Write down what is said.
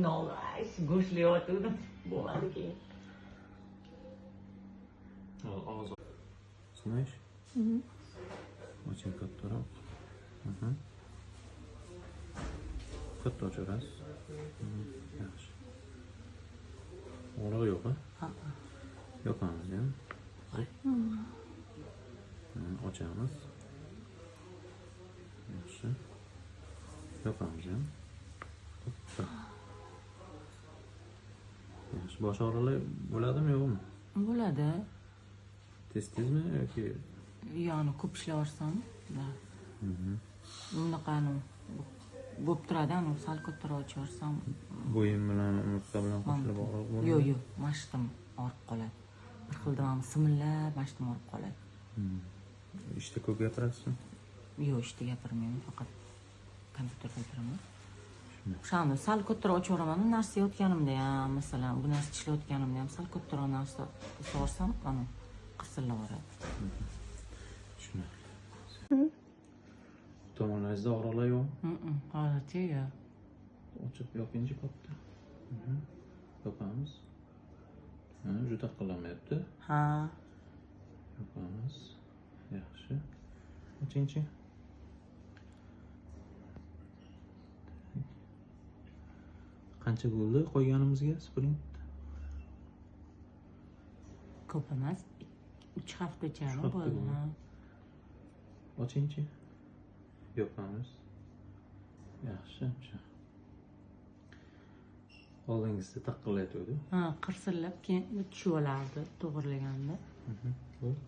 Undan oldin go'shtli yotgandim, bo'lmadi keyin. Og'iz. Знаешь? Очень kattaroq. Katta ochaverasiz. Yaxshi. Og'rig'i yo'q, a? Yopamiz ham. Ochamiz. Yaxshi. Yopamiz ham. Yaxshi, bosh og'riqlar bo'ladimi, yo'qmi? Bo'ladi. Tez-tezmi yoki Ya'ni ko'p ishlayversam, da. Bunaqani bo'lib turadi, anu sal kattaroq ochaversam. Bo'yin bilan, umurtqa bilan qo'shilib og'riq bo'ladimi? Yo'q, yo'q, mashtim og'rib qoladi. Bir xilda mana simillab mashtim og'rib qoladi. Ishda ko'p gapirasizmi? Yo'q, ishda gapirmayman, faqat kompyuterda o'tiraman. O'shani sal kattaroq ochaveraman, narsa yotganimda ham, masalan, bu narsa tishlayotganimda ham sal kattaroq narsa so'rsam, mana qirsillaveradi. Tushunarli. Tomonlaringizda og'riqlar yo'qmi? Hozircha yo'q. Ochib yopinchi katta. Yopamiz. Ha, juda qilinmayapti. Ha. Yopamiz. Yaxshi. Ochingchi. Qancha bo'ldi qo'yganimizga splint? Ko'p emas, 3 haftachami bo'ldi. Ochingchi. Yopamiz. Yaxshi. Oldingisida taqillayotgandi. Ha, qirsillab keyin tushib olardi to'g'rilaganda. Bo'ldi.